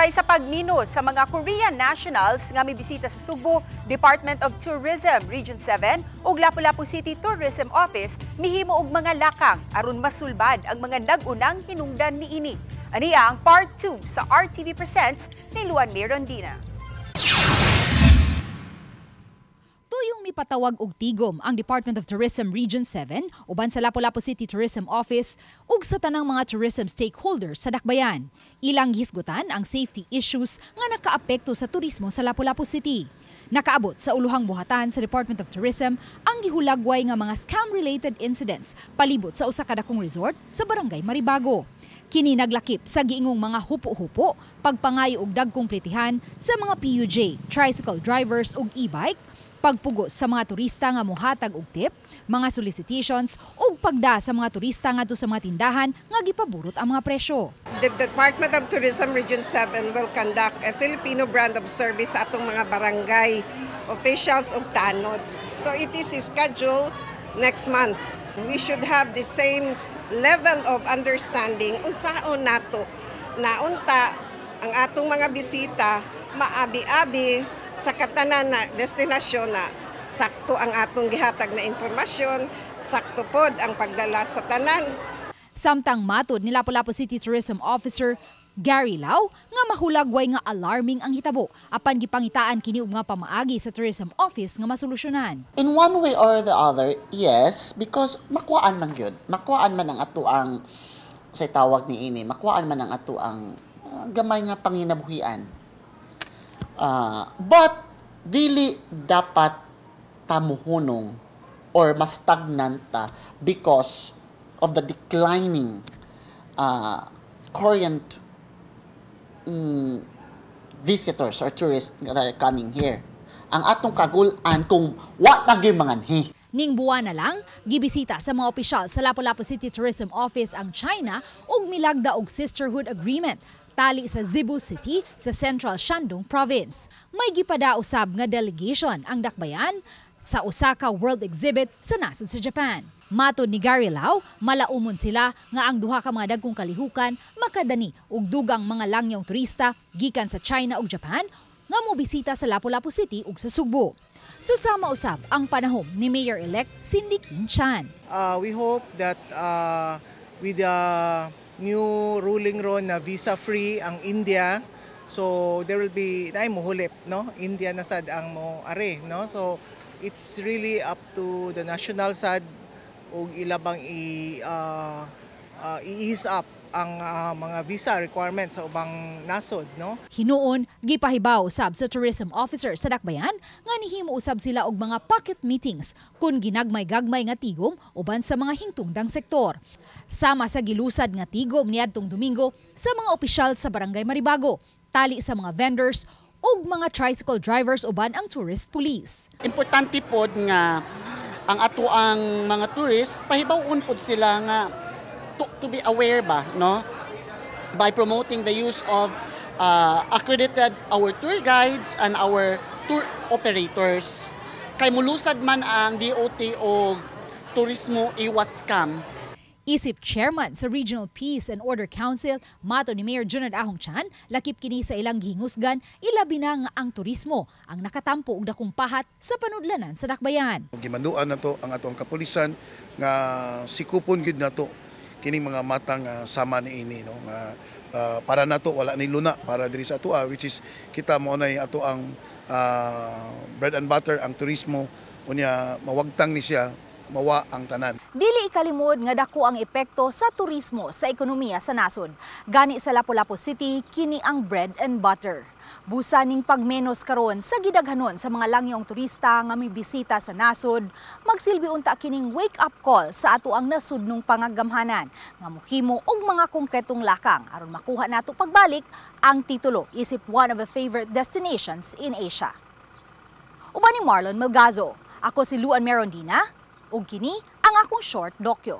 Kasabay sa pagminus sa mga Korean nationals nga mibisita sa Sugbo, Department of Tourism Region 7 ug Lapu-Lapu City Tourism Office mihimo og mga lakang aron masulbad ang mga nag-unang hinungdan niini. Aniya ang part 2 sa RTV Presents ni Luan Mirandina. Tuyong mipatawag og tigom ang Department of Tourism Region 7 uban sa Lapu-Lapu City Tourism Office ug sa tanang mga tourism stakeholders sa Dakbayan. Ilang gihisgutan ang safety issues nga nakaapekto sa turismo sa Lapu-Lapu City. Nakaabot sa uluhang buhatan sa Department of Tourism ang gihulagway nga mga scam-related incidents palibot sa usa ka dakong resort sa Barangay Maribago. Kini naglakip sa giingong mga hupo-hupo, pagpangayo og dagkong plitihan sa mga PUJ, tricycle drivers ug e-bike, pagpugos sa mga turista nga mohatag og tip, mga solicitations ug pagda sa mga turista ngadto sa mga tindahan nga gipaburot ang mga presyo. The Department of Tourism Region 7 will conduct a Filipino brand of service sa atong mga barangay officials ug tanod. So it is scheduled next month. We should have the same level of understanding unsaon nato na unta ang atong mga bisita maabi-abi sa katanan na destinasyon na sakto ang atong gihatag na impormasyon, sakto pod ang pagdala sa tanan. Samtang matod ni Lapu-Lapu City Tourism Officer Gary Lau nga mahulagway nga alarming ang hitabo apan gipangitaan kini og nga pamaagi sa tourism office nga masolusyonan. In one way or the other, yes, because makuhaan man gyud. Makuhaan man ang ato ang sa tawag ni ini, makuhaan man ang ato ang gamay nga panginabuhian. But dili dapat tamuhunong or mas stagnant ta because of the declining Korean visitors or tourists that are coming here. Ang atong kagul-an kung wa na gyud manganhi. Ning buwan na lang, gibisita sa mga opisyal sa Lapu-Lapu City Tourism Office ang China ug milagda og Sisterhood Agreement tali sa Zibo City sa Central Shandong Province. May gipada usab nga delegation ang Dakbayan sa Osaka World Exhibit sa nasod sa Japan. Matod ni Gary Lau, malaumon sila nga ang duha ka mga dagkong kalihukan makadani og dugang mga langyong turista gikan sa China ug Japan nga mobisita sa Lapu-Lapu City ug sa Sugbo. Susama usab ang panahom ni Mayor-elect Cindy King Chan. We hope that with the new ruling ron na visa-free ang India, so there will be naay muhulip, no? India na sad ang mo are, no? So it's really up to the national sad ug ilabang i i-ease up ang mga visa requirements sa ubang nasod, no? Hinuon, gipahibaw usab sa tourism officer sa Dakbayan nga nihimo usab sila og mga pocket meetings kun ginagmay-gagmay nga tigom uban sa mga hingtungdang sektor. Sama sa gilusad nga tigom niadtong Domingo sa mga opisyal sa Barangay Maribago, tali sa mga vendors ug mga tricycle drivers uban ang tourist police. Importante pod nga ang ato ang mga tourists pahibaw-on pod sila nga to be aware ba, no, by promoting the use of accredited our tour guides and our tour operators kay mulusad man ang DOT og turismo iwas scam. Isip chairman sa Regional Peace and Order Council, mato ni Mayor Junard Ahong Chan, lakip kini sa ilang gihingusgan, ilabi na nga ang turismo ang nakatampo og dakong pahat sa panudlanan sa Dakbayan. Gimanduan nato ang atong kapulisan nga sikupon gyud nato kining mga matang sama niini, no, nga para nato wala ni luna para diri sa atoa, which is kita mo nay ato ang bread and butter ang turismo, unya mawagtang ni siya, mawa ang tanan. Dili ikalimod nga dako ang epekto sa turismo sa ekonomiya sa nasod. Gani sa Lapu-Lapu City, kini ang bread and butter. Busa ning pagmenos karon sa gidaghanon sa mga langyong turista nga mibisita sa nasod, magsilbi unta kining wake-up call sa ato ang nasudnong pangagamhanan nga mohimo og mga konkretong lakang aron makuha nato pagbalik ang titulo isip one of the favorite destinations in Asia. Uban ni Marlon Melgazo, ako si Luan Merondina, ug kini ang akong short dokyo.